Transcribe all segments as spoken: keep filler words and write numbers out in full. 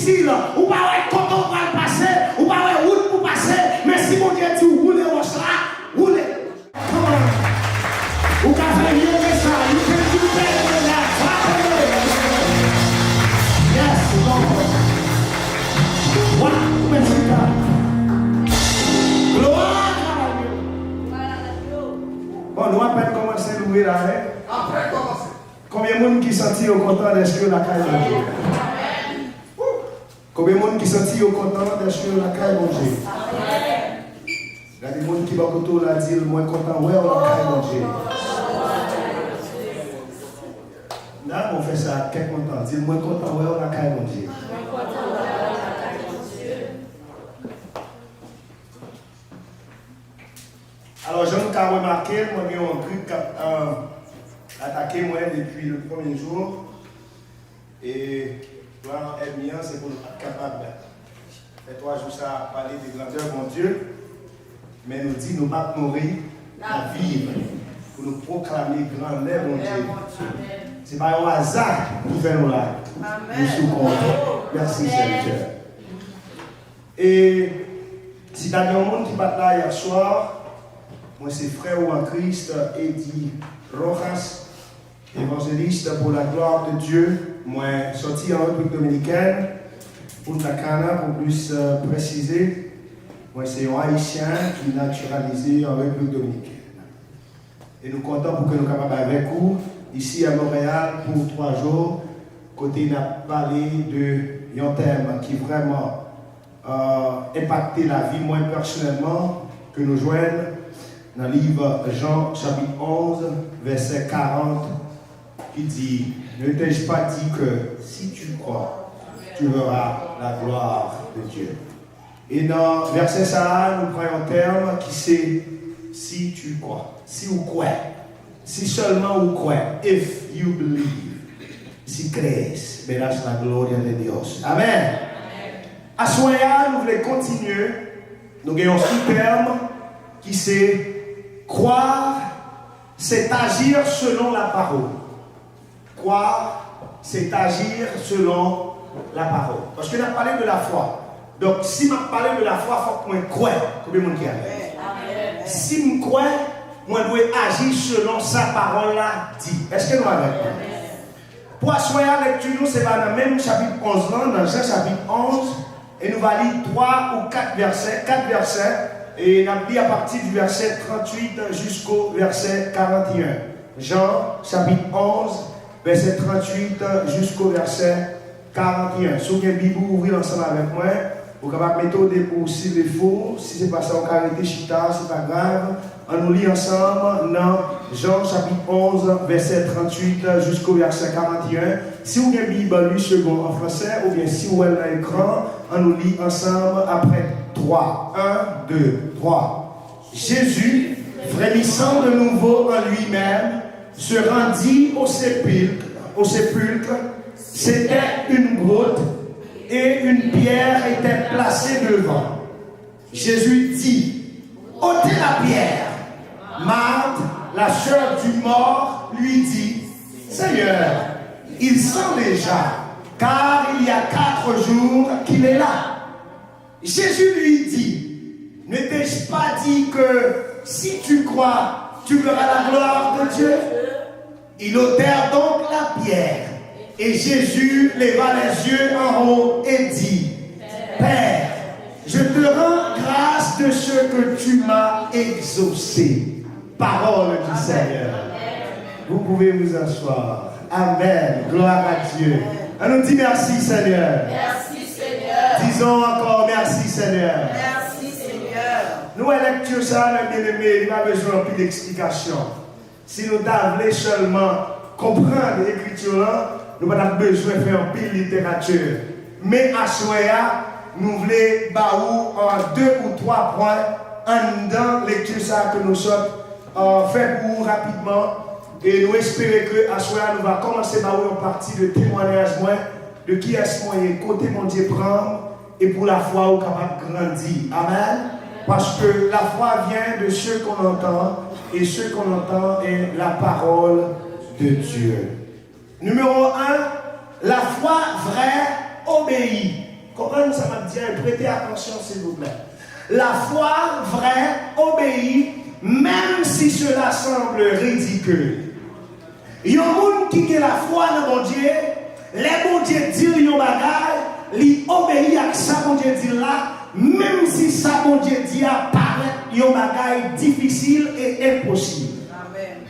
difisil. Ou pa wè kote w pral pase, ou pa wè wout pou pase, men si Bondye di w woule wòch la, woule. Come on. Ou ka fè mye ke sa. You can do better than that. Clap for me. Yes, Lord. Wow, mèsi, God. Glwa a Dye. Bon, nou apèn kòmanse louwe la, hein? Apèn kòmanse. Konbyen moun ki santi yo kontan dèske yo lakay Bondye? Konbyen moun ki santi yo kontan dèske yo lakay Bondye? Gade moun ki bò kote w la, di l, "Mwen kontan wè w lakay Bondye." Nan, mwen fè sa ak kè kontan. Di l, "Mwen kontan wè w lakay Bondye." Alò, jan nou ka remake l, mwen gen yon grip k ap, euh, atake mwen depi le premye jou. E plan ènmi an, se pou nou pa t kapab fè twa jou sa a pale de grandè Bondye, men nou di nou p ap mouri, n ap viv pou nou pwoklame grandè Bondye. Se pa yon aza ki fè nou la. Nou sou kont. Mèsi, Sèvitè. E si ta gen yon moun ki pa t la yè swa, mwen se frè ou an Kris, Eddy Rojas, évangéliste pour la gloire de Dieu. Mwen sòti an Repiblik Dominikèn. Punta Cana, pou plis, euh, presize. Mwen se yon Ayisyen ki natiralize an Repiblik Dominikèn. E nou kontan pou ke nou kapab avèk ou isi a Monreyal pou twa jou, kote n ap pale de yon tèm ki vrèman, euh, enpakte lavi mwen pèsonèlman, ke nou jwenn nan liv Jan chapit onz, vèsè karant, ki di, "Ne t'ai-je pas dit que si tu crois, tu verras la gloire de Dieu?" E nan vèsè sa a, nou pran yon tèm ki se si tu crois, si w kwè, si sèlman ou kwè, if you believe, si crees, verás la gloria de Dios. Amèn. Aswè a, nou vle kontinye, nou gen yon sou-tèm ki se croire, c'est agir selon la parole. Croire, c'est agir selon la parole. Paske n ap pale de lafwa. Donk, si m ap pale de lafwa, fòk mwen kwè. Konbyen moun ki avè m? Si m kwè, mwen dwe aji selon sa pawòl la di. Èske nou avè m? Pou aswè a, lekti nou se pa nan menm chapit onz lan, nan Jan chapit onz, e nou va li twa ou kat vèsè, kat vèsè, e n ap li apati di vèsè tranntuit jisko vèsè karanteyen. Jan, chapit onz, vèsè tranntuit jisko vèsè karanteyen. Si w gen Bib ou, ouvri l ansanm avèk mwen. Ou kapab mete w debout si le fo. Si se pa sa, ou ka rete chita, se pa grav. Ann nou li ansanm nan Jan, chapit onz, vèsè tranntuit jisko vèsè karanteyen. Si w gen Bib, li segon an fransè, oubyen si w wè l nan ekran, ann nou li ansanm apre twa. En, de, twa. Jésus, frémissant de nouveau en lui-même, se rendit au sépulcre, au sépulcre. C'était une grotte et une pierre était placée devant. Jésus dit, ôtez la pierre. Marthe, la sœur du mort, lui dit, Seigneur, il sent déjà, car il y a quatre jours qu'il est là. Jésus lui dit, ne t'ai-je pas dit que si tu crois, tu verras la gloire de Dieu? Ils ôtèrent donc la pierre, et Jésus leva les yeux en haut et dit, Père, je te rends grâce de ce que tu m'as exaucé. Parole du Seigneur. Vous pouvez vous asseoir. Amen. Gloire à Dieu. Ann nou di mèsi, Senyè. Mèsi, Senyè. Disons encore mèsi, Senyè. Mèsi, Senyè. Nou wè lekti sa a, mè byeneme, li pa bezwen anpil eksplikasyon. Si nou ta vle sèlman konprann ekriti lan, nou pa t ap bezwen fè anpil literati. Men aswè a, nou vle ba ou, euh, de ou twa pwen anndan lekti sa a ke nou sot, euh, fè pou ou rapidman. E nou espere ke aswè a, nou va kòmanse ba ou yon pati de temwayaj mwen, de kiyès mwen ye, kote Bondye pran m, e pou lafwa ou kapab grandi. Amèn. Parce que la foi vient de ce qu'on entend, et ce qu'on entend est la parole de Dieu. Numéro un, la foi vraie obéit. Konprann sa m ap di a e prete atansyon, silvouplè. Lafwa vrè obeyi, menm si sela sanble ridikil. Yon moun ki gen lafwa nan Bondye, lè Bondye di l yon bagay, li obeyi ak sa Bondye di l la, menm si sa Bondye di a parèt yon bagay difisil e enposib. Amèn.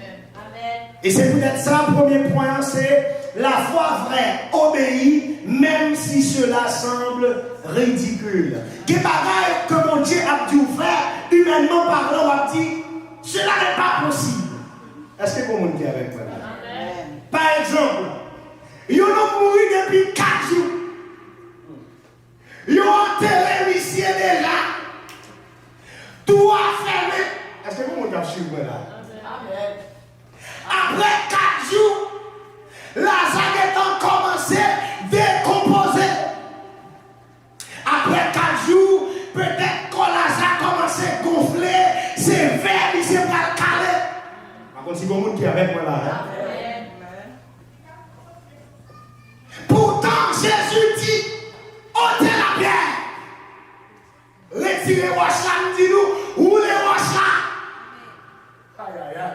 E se poutèt sa, premye pwen an, se lafwa vrè obeyi, menm si sela sanble ridikil. Gen bagay ke Bondye ap di w fè, imènman palan, w ap di, cela n'est pas possible. Èske gon moun ki avèk mwen la? Pa egzanp, yon nonm mouri depi kat jou. Yo antere misye deja. Twou a fèmen. Èske gon moun k ap swiv mwen la? Apre kat jou, Laza gentan kòmanse dekonpoze. Apre kat jou, petèt kò Laza kòmanse gonfle, se vè misye pral kale. M pa konn si gon moun ki avèk mwen la, en. Poutan, Jezi di, ôtez la pierre. Retire wòch la, m di nou, woule wòch la. Ayayay.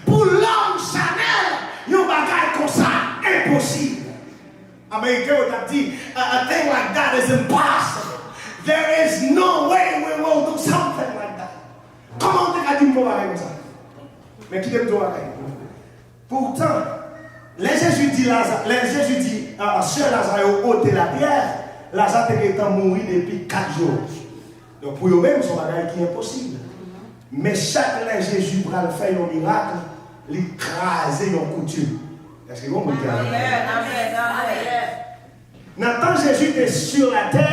Pou lòm chanèl, yon bagay konsa enposib. Ameriken yo t ap di, a, a thing like that is impossible. There is no way we will do something like that. Kòman w te ka di m fè yon bagay konsa? Men kite m di w yon bagay. Poutan, lè Jezi di Laza, lè Jezi di a, a sè Laza yo ôtez la pierre, Laza te gentan mouri depi kat jou. Donk, pou yo menm, se yon bagay ki enposib. Men chak lè Jezi pral fè yon mirak, li kraze yon koutim. Èske gon moun ki avè m? Amèn, amèn, amèn. Nan tan Jezi te sou latè,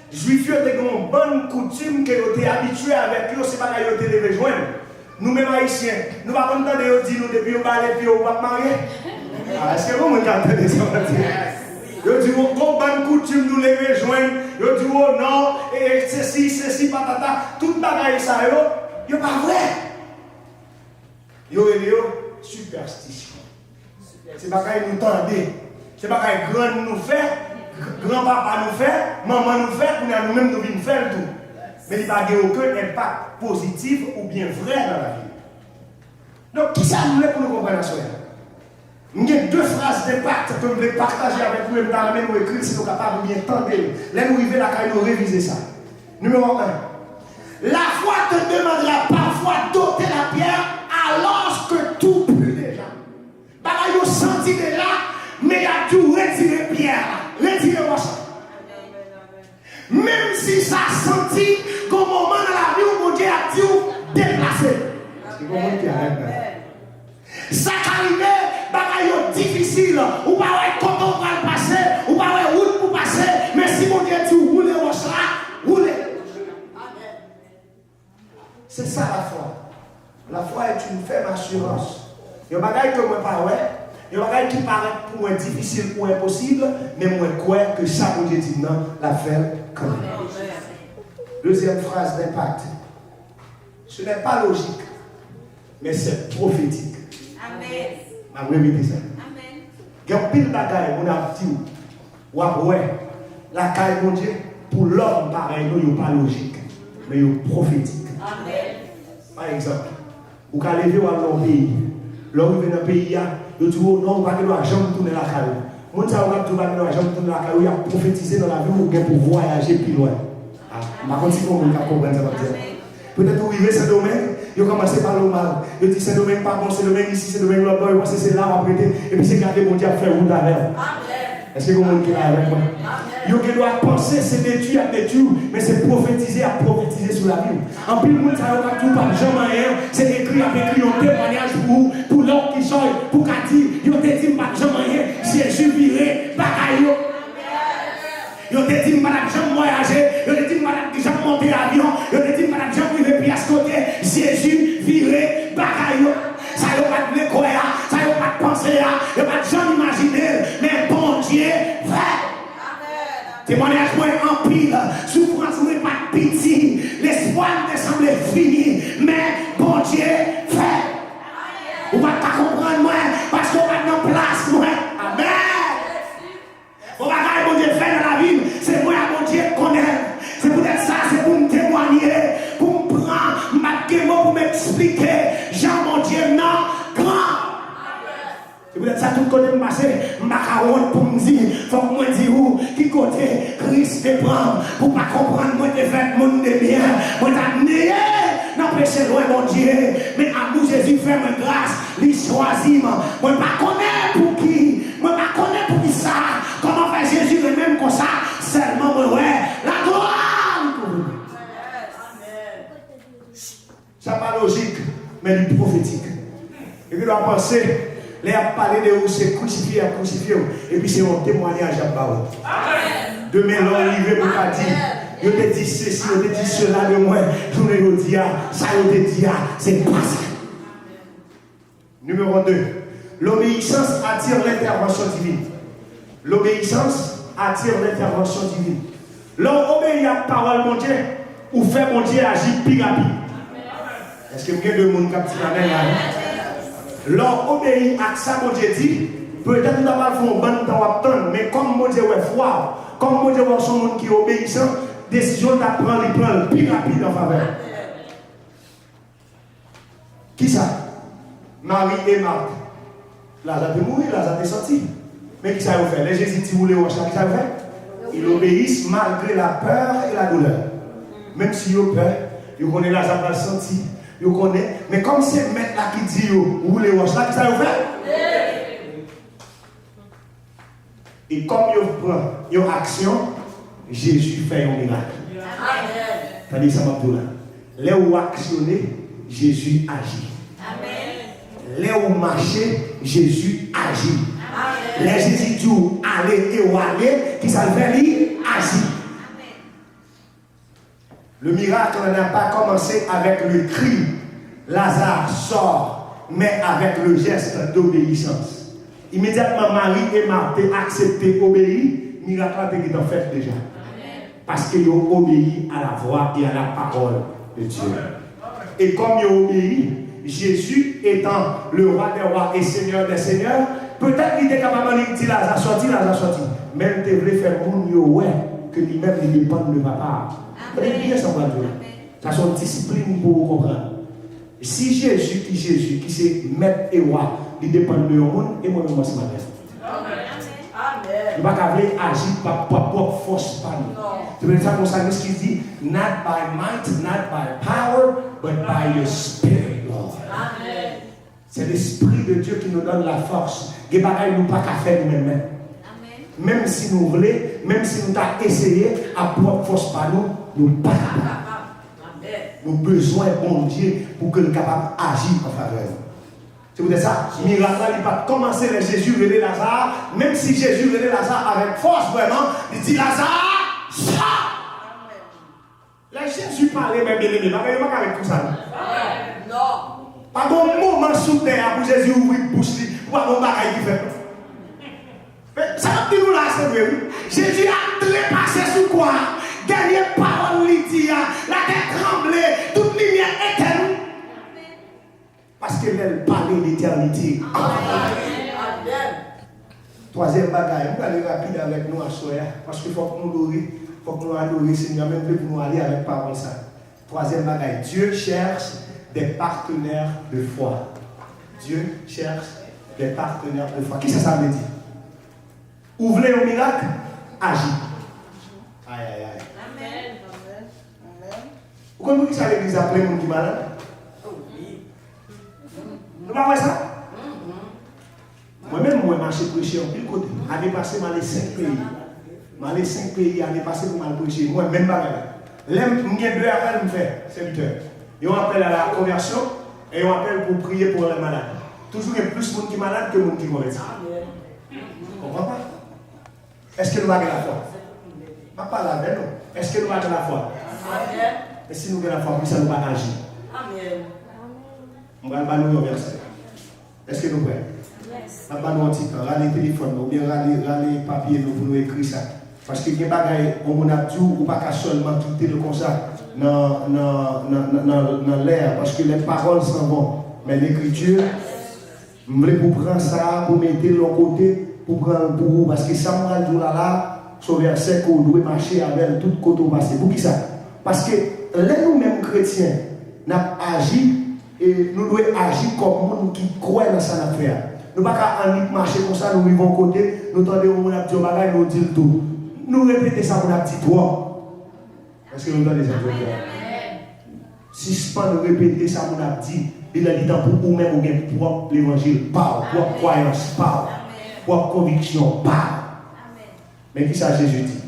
Jwif yo te gen yon bann koutim ke yo te abitye avèk yo, se bagay yo te leve jwenn. Nou menm Ayisyen, nou pa konn tande yo di nou depi yo bale pye w, w ap marye? A, èske gon moun ka tande sa m ap di? Yo di w gon bann koutim nou leve jwenn, yo di w o non, e, e, sesi, sesi, patata, tout bagay sa yo, yo pa vrè. Yo rele yo sipèstisyon. Se bagay nou tande. Se bagay grann nou fè, gr-, granpapa nou fè, manman nou fè, kounye a nou menm nou vin fè l tou. Men li pa gen okenn enpak pozitif oubyen vrè nan lavi nou. Donk, kisa nou vle pou nou konprann aswè a? M gen de fraz denpak ke m vle pataje avèk nou e m ta renmen nou ekri l si nou kapab oubyen tande l. Lè nou rive lakay nou, revize sa. Nimewo en. La foi te demandera parfois d'ôter la pierre alors que tout pue déjà. Bagay yo santi deja, men y ap di w retire pyè a, retire wòch la. Menm si sa santi, gon moman nan lavi w, Bondye ap di w deplase. Èske gon moun ki avè m la? Sa ka rive, bagay yo difisil, ou pa wè kote w pral pase, ou pa wè wout pou pase, men si Bondye di w woule wòch la, woule. Se sa lafwa. La foi est une ferme assurance. Yon bagay ke mwen pa wè, yon bagay ki parèt pou mwen difisil ou enposib, men mwen kwè ke sa Bondye di m nan, l ap fè l kanmenm. Deuxième phrase d'impact. Ce n'est pas logique, mais c'est prophétique. Amèn. M ap repete sa. Amèn. Gen anpil bagay moun ap di w, w ap wè lakay Bondye, pou lòm parèy nou, yo pa lojik, men yo pwofetik. Amèn. Pa egzanp, ou ka leve w al nan yon peyi. Lè w rive nan peyi a, yo di w, "O non, ou pa gen dwa janm tounen lakay ou." Moun sa yo k ap di w pa gen dwa janm tounen lakay ou, y ap pwofetize nan lavi w, ou gen pou vwayaje pi lwen. A, m pa konn si gon moun k ap konprann sa m ap di a. Petèt ou rive Sendomeng, yo kòmanse pale w mal. Yo di Sendomeng pa bon, Sendomeng isi, Sendomeng lòt bò, yo panse se la w ap rete, epi se gade Bondye ap fè wout avè w. Èske gon moun ki la avèk mwen? Yo gen dwa panse se detwi y ap detwi w, men se pwofetize y ap pwofetize sou lavi w. Anpil moun sa yo k ap di w p ap janm anyen, se ekri y ap ekri yon temwayaj pou ou, pou lè w kichòy, pou w ka di, "Yo te di m p ap janm anyen, Jezi vire bagay yo." Yo te di m pa t ap janm vwayaje, yo te di m pa t ap janm monte avyon, yo te di m pa t ap janm rive pyès kote. Jezi vire bagay yo. Sa yo pa t vle kwè a, sa yo pa t panse a, yo pa t janm imajine l, men Bondye fè. Temwayaj mwen anpil, soufrans mwen pa t piti, lespwa m te sanble fini, men Bondye fè. Ou pa t ka konprann mwen, paske w pa t nan plas mwen. Amèn. Bon bagay Bondye fè nan lavi m, Tout kote m pase, m pa ka wont pou m di, fòk mwen di ou ki kote Kris te pran m. Pou pa konprann mwen te fèt moun de byen, mwen t ap neye nan peche lwen Bondye. Men amou Jezi fè mwen gras, li chwazi m. Mwen pa konnen pou ki, mwen pa konnen pou ki sa, kòman fè Jezi renmen m konsa, sèlman mwen wè laglwa li kouvri m. Sa pa lojik, men li pwofetik. Epi w ap panse, lè y ap pale de ou, se krisifye y ap krisifye w, epi se yon temwayaj y ap ba w. Demen, lè w rive pou w ka di, yo te di sesi, yo te di sela de mwen, jounen jodi a, sa yo te di a, se pa sa. Numéro deux, l'obéissance attire l'intervention divine. L'obéissance attire l'intervention divine. Lè w obeyi ak pawòl Bondye, ou fè Bondye aji pi rapid. Èske m gen de moun k ap di amèn la? Lè w obeyi ak sa Bondye di, petèt ou ta pral fè yon bann tan w ap tann, men kòm Bondye wè fwa w, kòm Bondye wè w se yon moun ki obeyisan, desizyon l ta pran, li pran l pi rapid an favè w. Kisa? Mari e Mat. Laza te mouri, Laza te santi. Men kisa yo fè? Lè Jezi di woule wòch la, kisa yo fè? Ils obéissent malgré la peur et la douleur. Menm si yo pè, yo konnen Laza pral santi, yo konnen. Men kòm se mèt la ki di yo woule wòch la, kisa yo fè? E kòm yo pran yon aksyon, Jezi fè yon mirak. Tande sa m ap di w la. Lè w aksyone, Jezi aji. Lè w mache, Jezi aji. Lè Jezi di w ale e w ale, kisa l fè? Li aji. Le miracle n'a pas commencé avec le cri Lazare, sors, mais avec le geste d'obéissance. Imedyatman Mari e Mat te aksepte obeyi, mirak la te gentan fèt deja. Paske yo obeyi a la vwa e a la pawòl de Dye. E kòm yo obeyi, Jezi etan le Roi des rois et Seigneur des seigneurs, petèt li te kapab annik di Laza sòti, Laza sòti. Men l te vle fè moun yo wè ke li menm li depann de Papa a. Tande byen sa m pral di w la. Sa se yon disiplin pou ou konprann. Si Jezi ki Jezi, ki se mèt e wa, li depann de yon moun, e mwen menm ansanm avè l. Nou pa ka vle aji pa, pa pwòp fòs pa nou. Se pou sa konsa Kris ki di, not by might, not by power, but by your spirit, Lord. C'est l'Esprit de Dieu qui nous donne la force. Gen bagay nou pa ka fè nou menm menm. Menm si nou vle, menm si nou ta eseye, ak pwòp fòs pa nou, nou pa kapab. Nou bezwen Bondye pou ke l kapab aji an favè nou. Se poutèt sa, mirak la, li pa t kòmanse lè Jezi rele Laza, menm si Jezi rele Laza avèk fòs vrèman, li di, Laza, sò! Lè Jezi pale, men byeneme, bagay yo pa ka ret konsa, non. Non. Pa gen yon moman sou tè a pou Jezi ouvri bouch li, pou pa gen yon bagay ki fèt, non. Men, sa m ap di nou la, se vre, wi. Jezi ap trepase sou kwa a. Dènye pawòl li di a, latè tranble, tout limyè etèn. Paske lè l pale, letènite. Twazyèm bagay, m prale rapid avèk nou aswè a, paske fòk nou lore, fòk nou adore Senyè, men m vle pou nou ale avèk pawòl sa. Twazyèm bagay, Dieu cherche des partenaires de foi. Dieu cherche des partenaires de foi. Kisa sa vle di? Ou vle yon mirak? Aji. Ay, ay, ay. Amèn. Ou konn poukisa legliz la plen moun ki malad? Nou pa wè sa? Mwen menm, mwen mache preche anpil kote. Ane pase, m ale senk peyi. M ale senk peyi ane pase pou m al preche. Mwen, menm bagay la. Lè m, m gen de apèl m fè, sèvitè. Yon apèl a la konvèsyon, e yon apèl pou priye pou lè malad. Toujou gen plis moun ki malad ke moun ki konvèti. Konprann pa? Èske nou pa gen lafwa? M ap pale avè nou. Èske nou pa gen lafwa? Amèn. E si nou gen lafwa, poukisa nou pa aji? Amèn. M pral ba nou yon vèsè. Èske nou prè? Yes. M ap ba nou yon ti tan. Rale telefòn nou, oubyen rale, rale papye nou pou nou ekri sa. Paske gen bagay, yon moun ap di w, ou pa ka sèlman kite l konsa nan, nan, nan, nan, nan, nan lè a. Paske les paroles s'en vont, mais l'écriture M vle pou pran sa a, pou mete l yon kote, pou pran l pou ou, paske sa m pral di w la la, se yon vèsè ke w dwe mache avè l tout kote w pase. Poukisa? Paske lè nou menm kretyen, n ap aji, e nou dwe aji kòm moun ki kwè nan sa n ap fè a. Nou pa ka annik mache konsa, nou rive yon kote, nou tande yon moun ap di yon bagay, nou di l tou. Nou repete sa moun ap di twòp. Èske nou tande sa m di la? Sispann repete sa moun ap di. Li lè li tan pou ou menm ou gen pwòp levanjil pa w, pwòp kwayans pa w, pwòp konviksyon pa w. Men ki sa Jezi di?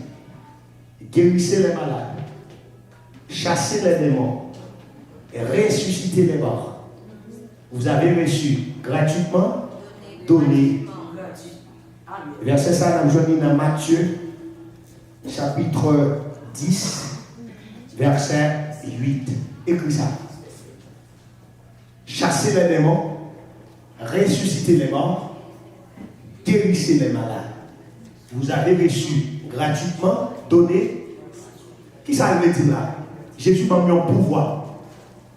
Guérissez les malades, chassez les démons, ressuscitez les morts. Vous avez reçu gratuitement, donnez. Vèsè sa a n ap jwenn li nan Matye, chapitre dix, vèsè huit. Ekri sa. Chassez les démons, ressuscitez les morts, guérissez les malades. Vous avez reçu gratuitement, donnez. Ki sa l vle di la? Jezi ban m yon pouvwa.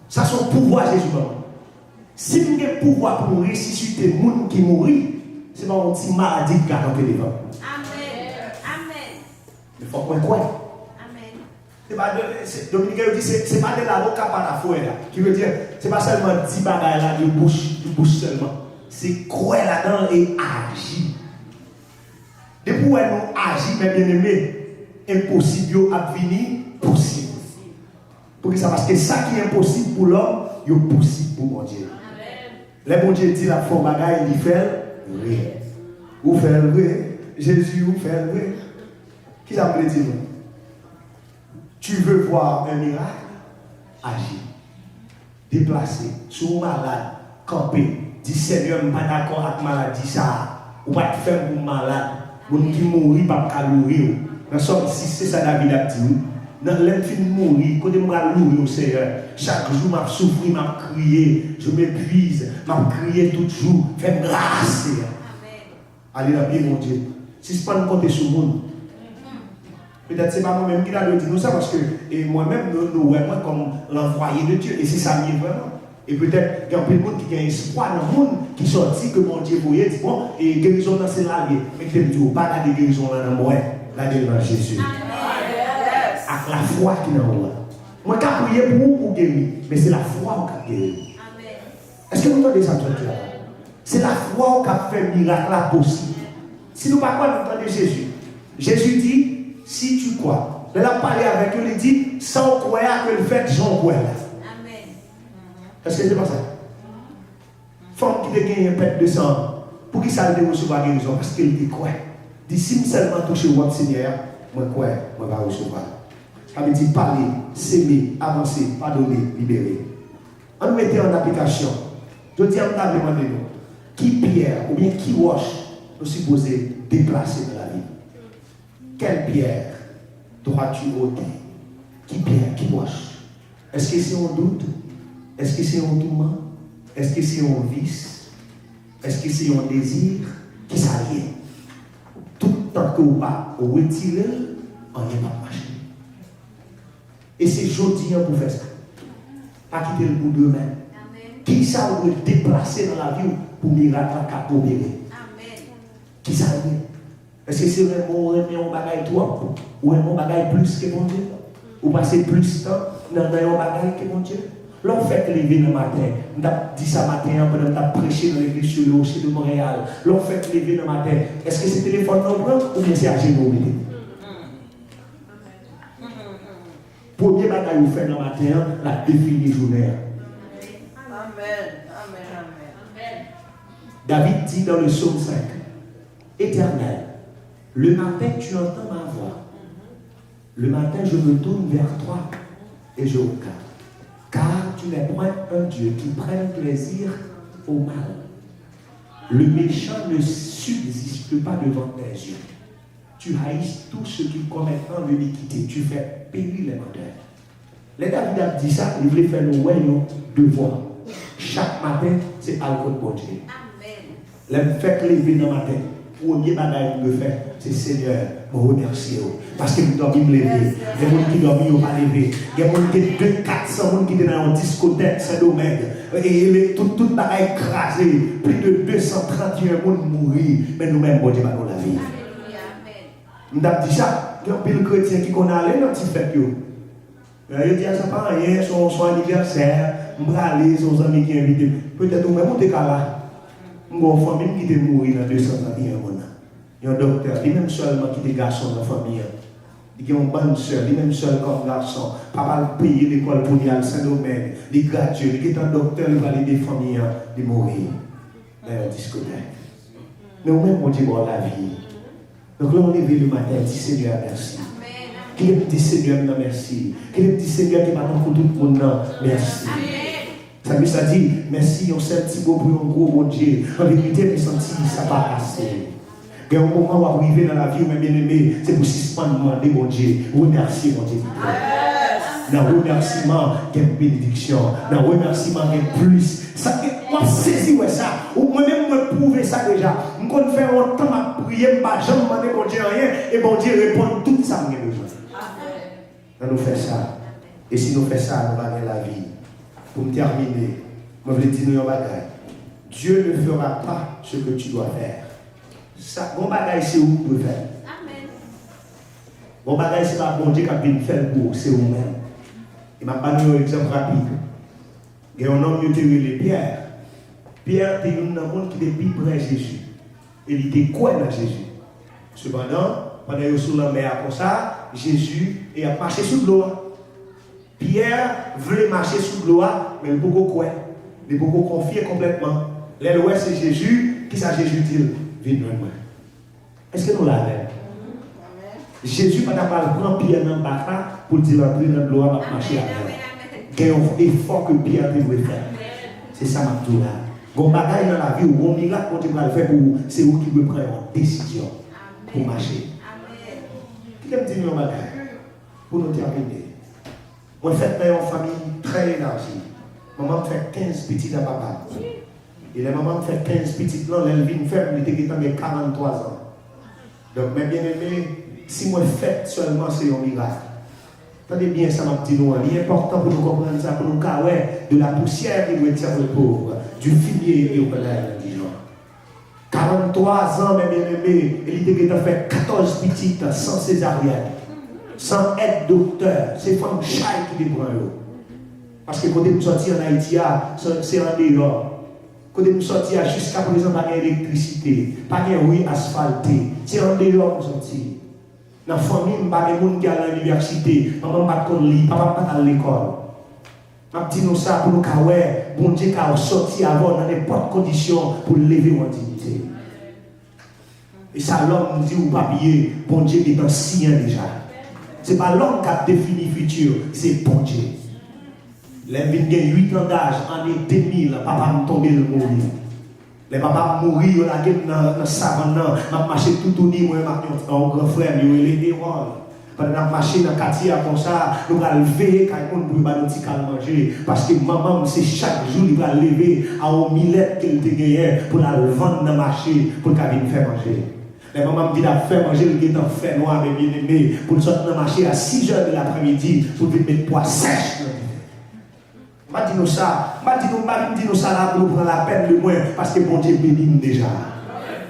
Sa se yon pouvwa Jezi ban m. Si m gen pouvwa pou m resisite moun ki mouri, se pa yon ti maladi k ka kanpe devan m. Amèn. Amèn. Men fòk mwen kwè. Amèn. Se pa de, se, Dominiken yo di se, se pa de la boca para afuera. Ki vle di, se pa sèlman di bagay la de bouch, de bouch sèlman. Se kwè ladan l e aji. Depi w wè nou aji, men byeneme, enposib yo ap vini posib. Poukisa? Paske sa ki enposib pou lòm, yo posib pou Bondye. Lè Bondye di l ap fè yon bagay, li fè l vre. Ou fè l vre, Jezi, ou fè l vre. Ki sa m vle di nou? Tu veux voir un miracle? Aji. Deplase. Si w malad, kanpe. Di, Senyè, m pa dakò ak maladi sa a. Ou pa t fè m pou m malad. Moun ki mouri p ap ka loure w. Nan Sòm sis, se sa David ap di, wi. Nan, lè m fin mouri, kote m pral loure w, Senyè? Chak jou m ap soufri, m ap kriye. Je m'épuise, m ap kriye tout jou. Fè m gras, Senyè. Ale nan pye Bondye. Sispann konte sou moun. Petèt se pa mwen menm ki ta dwe di nou sa, paske, e, mwen menm, nou, nou wè mwen kòm l'envoyé de Dieu, e se sa m ye vrèman. E petèt gen anpil moun ki gen espwa nan moun ki sòti ke Bondye voye, di, bon, e gerizon nan se la l ye. Men kite m di w, pa gade gerizon lan nan mwen, gade l nan Jezi. Ak lafwa ki nan ou a. Mwen ka priye pou ou, ou geri, men se lafwa w k ap geri. Èske nou tande sa m sot di a la? Se lafwa w k ap fè mirak la posib. Si nou pa kwè, nou tande Jezi. Jezi di, si tu crois. Lè l ap pale avèk yo, li di, sa w kwè a, ke l fèt jan w kwè la. Amèn. Èske se pa sa? Fanm ki te genyen pèt de san an, poukisa l te resevwa gerizon? Paske l te kwè. Di, si m sèlman touche wòb Senyè a, mwen kwè, mwen va resevwa. Sa vle di pale, seme, avanse, padone, libere. Ann mete an aplikasyon. Jodi a, m ta vle mande nou, ki pyè oubyen ki wòch nou sipoze deplase nan lavi nou? Quelle pierre dois-tu ôter? Ki pyè, ki wòch? Èske se yon dout? Èske se yon touman? Èske se yon vis? Èske se yon dezi? Kisa l ye? Tout tan ke w pa retire l, anyen p ap mache. E se jodi a pou fè sa. Pa kite l pou demen. Kisa w dwe deplase nan lavi w pou mirak la ka opere? Kisa l ye? Èske se renmen w renmen yon bagay twòp? Ou renmen yon bagay plis ke Bondye? Ou pase plis tan nan, nan yon bagay ke Bondye? Lè w fèk leve nan maten, m t ap di sa maten an pandan m t ap preche nan legliz sou le Rocher de Montréal. Lè w fèk leve nan maten, èske se telefòn nan w pran oubyen se ajenou w mete? Premye bagay ou fè nan maten an, l ap defini jounen an. Amèn. Amèn. Amèn. David di dans le psaume cinq, Éternel, le matin tu entends ma voix. Le matin je me tourne vers toi et je regarde. Car tu n'es point un Dieu qui prenne plaisir au mal. Le méchant ne subsiste pas devant tes yeux. Tu haïs tous ceux qui commettent l'iniquité, tu fais périr les menteurs. Lè David ap di sa, li vle fè nou wè yon devwa. Chak maten, se al kot Bondye. Amèn. Lè m fèk leve nan maten, premye bagay m dwe fè, se, Senyè, mwen remèsye w. Paske m dòmi, m leve. Gen moun ki dòmi, yo pa leve. Gen moun, gen de, kat san moun ki te nan yon diskotèk Sendomeng. E, e, e, tout, tout bagay kraze. Plis de de san trant et un moun mouri. Men nou menm, Bondye ba nou lavi. Alelouya, amèn. M t ap di sa, gen anpil kretyen ki konn ale nan ti fèt yo. Men yo di a sa pa anyen, se yon, se yon anivèsè, m prale, se yon zanmi ki envite m. Petèt ou menm ou te ka la. M gen yon fanmi m ki te mouri nan de san trannteyen moun nan. Yon doktè, li menm sèlman ki te gason nan fanmi an. Li gen yon bann sè, li menm sèl kòm gason. Papa l peye lekòl pou li al Sendomeng. Li gradye, li gentan doktè, li pral ede fanmi an, li mouri nan yon diskotèk. Men ou menm, Bondye ba w lavi. Donk, lè w leve le maten, di Senyè a mèsi. Kite m di Senyè m nan mèsi. Kite m di Senyè ki pa tankou tout moun nan mèsi. Salmis la di, mèsi yon sèl ti mo pou yon gwo Bondye. An verite, m santi sa pa ase. Gen yon moman w ap rive nan lavi w, men byeneme, se pou sispann mande Bondye, remèsye Bondye pito. Nan remèsiman, gen benediksyon. Nan remèsiman, gen plis. Sa, w ap sezi wè sa. Ou, mwen menm, mwen pwouve sa deja. M konn fè yon tan m ap priye, m pa janm mande Bondye anyen, e Bondye reponn tout sa m gen bezwen. Ann nou fè sa. E si nou fè sa, nou va gen lavi. Pou m tèmine, mwen vle di nou yon bagay. Dieu ne fera pas ce que tu dois faire. Sa, gon bagay se ou ki dwe fè l. Gon bagay se pa Bondye k ap vin fè l pou ou, se ou menm. E m ap ba nou yon egzanp rapid. Gen yon nonm yo te rele Pyè. Pyè te youn nan moun ki te pi pre Jezi. E li te kwè nan Jezi. Sepandan, pandan yo sou lanmè a konsa, Jezi e ap mache sou dlo a. Pyè vle mache sou dlo a, men li poko kwè. Li poko konfye konplètman. Lè l wè se Jezi, kisa Jezi di l? Vin jwenn mwen. Èske nou la avè m? Jezi pa ta pral pran Pyè nan bak la pou l di l antre nan dlo a, m ap mache avè w. Gen yon efò ke Pyè te dwe fè. Se sa m ap di w la. Gon bagay nan lavi w, gon mirak Bondye pral fè pou ou, se ou ki dwe pran yon desizyon pou mache. Kite m di nou yon bagay pou nou tèmine. Mwen fèt nan yon fanmi trè elaji. Manman m fè kenz pitit a papa m. E lè manman m fè kenz pitit lan, lè l vin fè m, li te gentan gen karannwa zan. Donk, men byeneme, si mwen fèt sèlman, se yon mirak. Tande byen sa m ap di nou an, li enpòtan pou nou konprann sa, pou nou ka wè, de la poussière il retient le pauvre, du fumier il relève l'indigent. Karannwa zan, men byeneme, e li te gentan fè katòz pitit san sezaryèn, san èd doktè, se fanm chay ki te pran yo. Paske kote m sòti ann Ayiti a, se, se andeyò. Kote m sòti a, jiskaprezan pa gen elektrisite, pa gen ri asfalte. Se andeyò m sòti. Nan fanmi m, pa gen moun ki al nan inivèsite. Manman m pa t konn li, papa m pa t al lekòl. M ap di nou sa pou nou ka wè, Bondye ka sòti avè w nan nenpòt kondisyon pou l leve w an diyite. E sa lòm di ou pa bliye, Bondye gentan siyen deja. Se pa lòm k ap defini fiti, se Bondye. Lè m vin gen uit an daj, ane de mil, papa m tonbe, l mouri. Lè papa m mouri, yo lage m nan, nan savann nan. M ap mache toutouni, mwen menm ak yon, yon gran frè m, yo rele Erol. Pandan n ap mache nan katye a konsa, nou pral veye kay moun pou yo ba nou ti kal manje. Paske manman m, se chak jou li pral leve a yon milèt ke l te genyen pou l al vann nan mache, pou l ka vin fè manje. Lè manman m vin ap fè manje, l gentan fè nwa, men byeneme, pou l sot nan mache a sizè de laprèmidi, pou l vin met pwa sèch nan dife. M pa di nou sa, m pa di nou, m pa vin di nou sa la pou nou pran lapèn de mwen, paske Bondye beni m deja.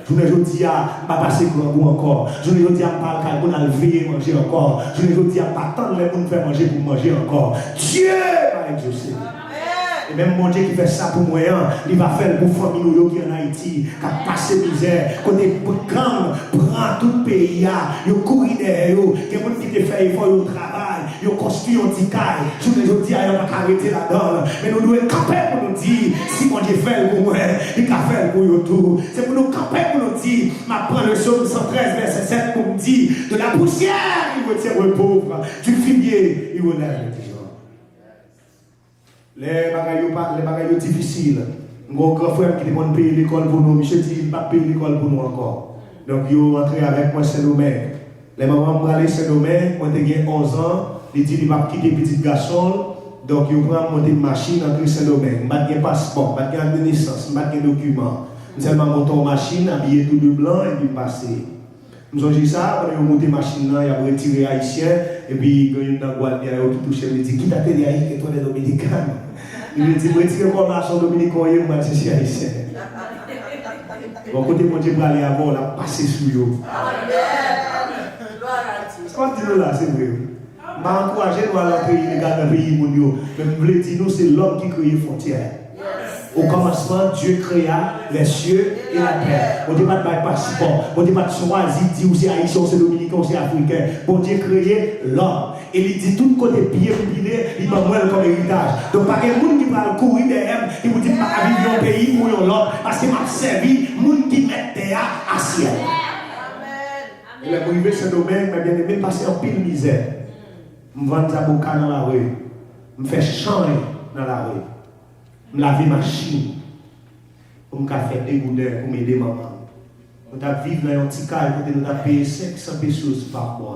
Jounen jodi a, m pa pase grangou ankò. Jounen jodi a, m pa al kay moun al veye manje ankò. Jounen jodi a, m pa tann lè moun fè manje pou m manje ankò. Dye va egzose. E menm Bondye ki fè sa pou mwen an, li va fè l pou fanmi nou yo ki ann Ayiti, k ap pase mizè, kote gang pran tout peyi a, yo kouri dèyè yo, gen moun ki te fè efò, yo travay, yo konstwi yon ti kay, jounen jodi a, yo pa ka rete ladan l. Men nou dwe kanpe pou nou di, si Bondye fè l pou mwen, li ka fè l pou yo tou. Se pou nou kanpe pou nou di, m ap pran le Psaume cent treize, verset sept pou m di, de la poussière, il retient le pauvre, du fumier, il relève l'indigent. Lè bagay yo pa, lè bagay yo difisil, m gen yon gran frè m ki te konn peye lekòl pou nou, misye di li p ap peye lekòl pou nou ankò. Donk, yo antre avèk mwen Sendomeng. Lè manman m prale Sendomeng, mwen te gen onz an, li di li p ap kite pitit gason l. Donk, yo pran m monte m machin, antre Sendomeng. M pa t gen paspò, m pa t gen ak de nesans, m pa t gen dokiman. M sèlman monte yon machin, abiye tou de blan, epi m pase. M sonje sa, pandan yo moute machin nan, y ap retire Ayisyen, epi gen youn nan gwad li a yo ki touche l, li di, "Quítate de ahí, que tú eres dominicano." Li vle di, "Retire kò w la, se yon Dominiken w ye, ou pa t chèche Ayisyen." Bon, kote Bondye prale avè w, l ap pase sou yo. Sa m ap di nou la, se vre wi. M pa ankouraje nou al nan peyi ilegal, nan peyi moun yo, men m vle di nou, se lòm ki kreye fwontyè. Au commencement, Dieu créa les cieux et la terre. Bondye pa t bay paspò. Bondye pa t chwazi di ou se ayisyen, ou se dominiken, ou se afriken. Bondye kreye lòm. E li di, tout kote pye m pile, li ban mwen l kòm eritaj. Donk, pa gen moun ki pral kouri dèyè m, ki pou di m pa ka viv yon peyi ou yon lòt, paske m ap sèvi moun ki mèt tè a a syèl. E lè m rive Sendomeng, men byeneme, m pase anpil mizè. M vann zaboka nan lari. M fè chay nan lari. M lave machin pou m ka fè de gouden pou m ede manman m. Nou t ap viv nan yon ti kay kote nou t ap peye senk san pesos pa mwa.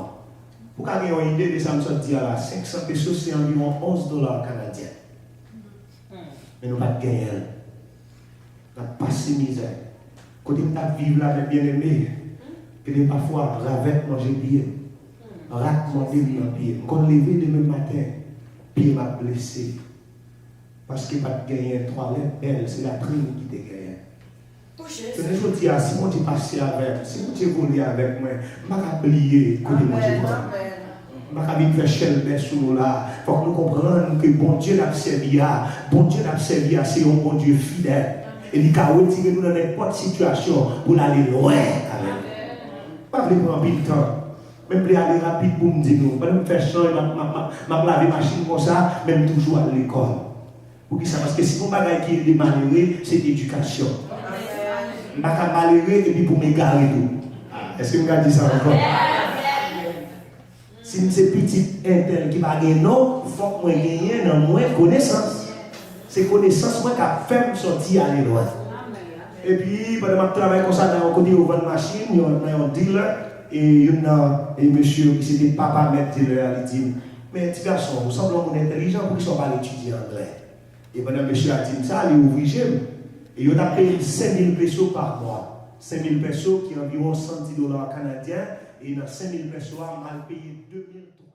Pou w ka gen yon ide de sa m sot di a la, senk san pesos se anviwon onz dola kanadyen. Men nou pa t genyen l. N ap pase mizè. Kote m t ap viv la, men byeneme, gen de pafwa, ravèt manje pye m. Rat mòde m nan pye. M konn leve demen maten, pye m ap blese. Paske pa t genyen twalèt bèl, se latrin ki te genyen. Jounen jodi a, si Bondye pase avè m, si Bondye vole avèk mwen, m pa ka bliye kote Bondye pran m. M pa ka vin fè chèlbè sou nou la. Fòk nou konprann ke Bondye n ap sèvi a, Bondye n ap sèvi a, se yon Bondye fidèl. E li ka retire nou nan nenpòt sitiyasyon pou l ale lwen avè nou. M pa vle pran anpil tan. Men m vle ale rapid pou m di nou. Pandan m fè chay, m ap, m ap, m ap, m ap lave machin konsa, men m toujou al lekòl. Poukisa? Paske si gon bagay ki ede malere, se edikasyon. M pa ka malere epi pou m egare tou. Èske m ka di sa ankò? Si m se pitit entèl ki pa gen non, fòk mwen genyen nan mwen konesans. Se konesans mwen k ap fè m sòti ale lwen. Epi, pandan m ap travay konsa nan yon kote yo vann machin, yon, nan yon dealer, e youn nan e mesye yo ki se te papa mèt dealer a, li di m, men ti gason, ou sanble yon moun entèlijan, poukisa w pa al etidye anglè? E pandan mesye a di m sa, li ouvri je m. E yo t ap peye m senk mil peso pa mwa. Senk mil peso ki anviwon san dis dola kanadyen. E nan senk mil peso a, m al peye de mil twa.